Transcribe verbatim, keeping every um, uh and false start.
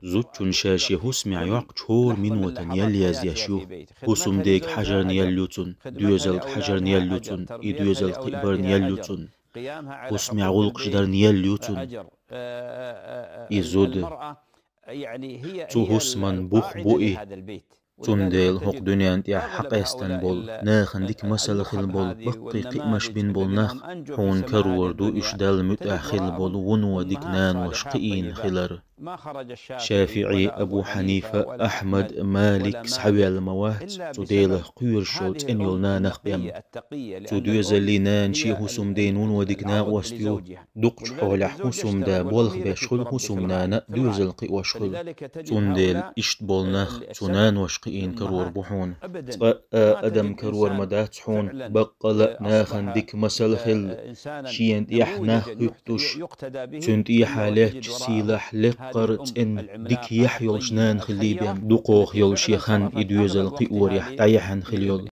Зудчун ша шен хӀусамехь йоккхачу хӀора минотан ял яздеш ю. ХӀусамдега хьажарна ял ю цунна, доьзалга хьажарна ял ю цунна, и доьзал кхиабарна ял ю цунна. ХӀусамехь гӀуллакхаш дарна ял ю цунна. И зуда. Цу хӀусаман бух бу и. Цундела хӀокху дуьнен тӀехь хьакъестан болу, нахана дика масал хила болу, баккхий кхиамаш бина болу нах хьуна карор ду, уьш Далла муьтӀахь хила болу вуно дика нанош кхиийна хилар. ШафиӀи, Абу Хьанифа, Ахьмад, Малик схьаваьлла ма вац цу Делах кхоьруш йолу цӀена йолу нанах бен. Цу доьзаллий нана шен хӀусамден вуно дика накъост ю. Дукхачу хьолехь хӀусамда болх беш хуьлу, хӀусамнана а доьзал кхиош хуьлу. Цундела иштта болу нах цу нанош кхиийна карор бу хьуна. Цкъа а адам карор ма дац хьуна, баккъала а нахана дика масал хилла, шена тӀехь нах хӀуьттуш, цуьнан тӀехьа леттачу сийлахь лекхара цӀена дика яхь йолуш нана хилий бен. Дукхох йолу шен хан и доьзал кхиорехь дӀаяьхьна хила йолу.